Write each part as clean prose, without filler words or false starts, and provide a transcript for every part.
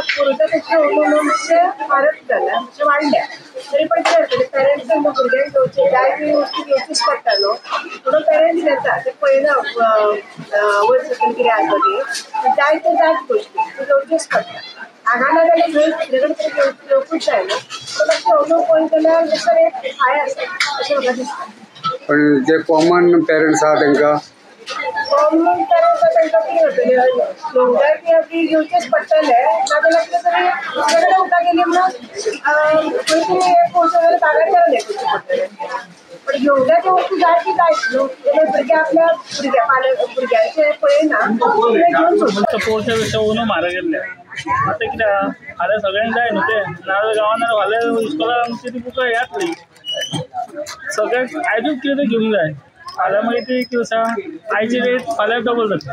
पुरवता पेक्षा मातशें म्हारग जाला, मातशें वाडल्या. तरी पण कितें जातलें, पेरंट्सान भुरग्यांक घेवचे जाय ती वस्तू घेवचीच पडटा न्हू, म्हणून पेरंट्स घेता. ते पळयना वयर सकयल कितें आसा ती, जाय ते जायच गोश्टी त्यो घेवच्योच पडटा. हांगा ना जाल्यार थंय दुसरे कडेन तरी घेवकूच जाय न्हू, पूण मातशें अंदू पळयत जाल्यार मातसो रेट हाय आसा अशें म्हाका दिसता. पण जे कॉमन पेरंट्स आहा तांकां कॉमन पेरंट्स आहा तांकां कितें जातलें, घेवंक जाय ती घेवचेच पडटले, नाजाल्यार कितें तरी दुसरे कडेन उदकां गेली म्हणून खंय तरी एक वचून जाल्यार बागायतदारान हें करचें पडटलें. पण घेवंक जाय ती वस्तू जाय ती जायच न्हू, भुरगे आपल्या भुरग्या पालक भुरग्यांचें पळयना घेवन सोडटा. पोरच्या पेक्षा अंदू म्हारग केल्ले. आतां कितें आहा, फाल्यां सगळ्यांक जाय न्हू तें, नाजाल्यार गांवांत फाल्यां इस्कोलाक आमची ती बुकां येतली. सगळ्यांक आयजूच कितें तरी घेवंक जाय, फाल्यां मागीर ती कितें आसा आयची रेट फाल्यां डबल जाता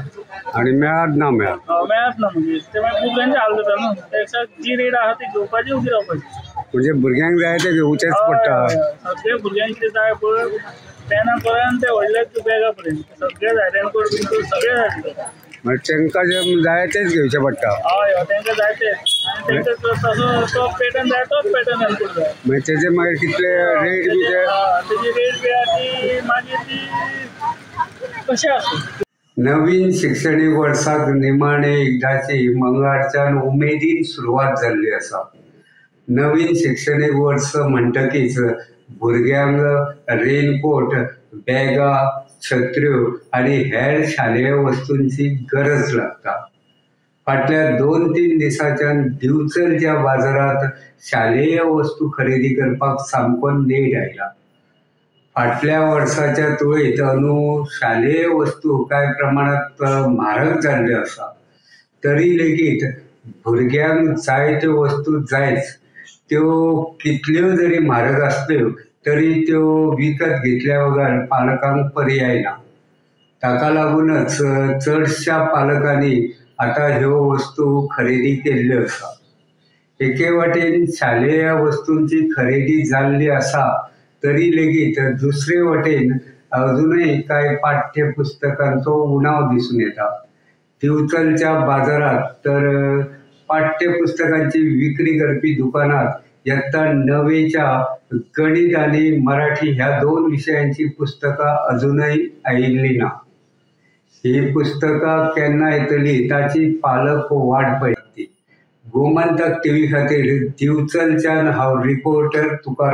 आनी मेळत ना. मेळत मेळत ना, मागीर ते मागीर भुरग्यांचे हाल जाता न्हू. त्या पेक्षा जी रेट आहा ती घेवपाची उगी रावपाची. म्हणजे भुरग्यांक जाय ते घेवचेच पडटा. सगळे भुरग्यांक कितें जाय पळय, पेनां पर्यंत ते व्हडले बॅगा पर्यंत सगळे जाय, रेनकोट बिनकोट सगळे जाय. म्हणजे तांकां जे जाय तेच घेवचें पडटा. हय हय, तांकां जाय तेच, आनी तांकां तसो तो पॅटर्न जाय तोच पॅटर्न रेनकोट जाय. मागीर तेजे मागीर कितले रेट बी ते तेजी रेट बी आहा ती मागीर ती कशी आसूं. नवीन शिक्षणीक वर्साक निमाणे एकदाची मंगळारच्यान उमेदीन सुरवात जाल्ली आसा. नवीन शिक्षणीक वर्स म्हणटकीच भुरग्यांक रेनकोट, बॅगां, छत्र्यो आनी हेर शालेय वस्तूंची गरज लागता. फाटल्या 2-3 दिसांच्यान दिवचलच्या बाजारांत शालेय वस्तू खरेदी करपाक सामको नेट आयला. फाटल्या वर्साच्या तुळेंत अंदू शालेय वस्तू कांय प्रमाणांत म्हारग जाल्ल्यो आसा, तरी लेगीत भुरग्यांक जाय त्यो वस्तू जायच. त्यो कितल्यो जरी म्हारग आसल्यो तरी त्यो विकत घेतल्या बगर पालकांक पर्याय ना. ताका लागूनच चडश्या पालकांनी आतां ह्यो वस्तू खरेदी केल्ल्यो आसा. एके वाटेन शालेय वस्तूंची खरेदी जाल्ली आसा तरी लेगीत दुसरे वटेन अजूनय कांय पाठ्यपुस्तकांचो उणाव दिसून येता. दिवचलच्या बाजारांत तर पाठ्यपुस्तकांची विक्री करपी दुकानात यत्ता 9वेच्या गणित आनी मराठी ह्या 2 विशयांची पुस्तकां अजूनय आयिल्ली ना. ही पुस्तकां केन्ना येतली ताची पालक वाट पळयतात. गोमंतक टीव्ही खातीर दिवचलच्यान हांव रिपोर्टर तुकाराम.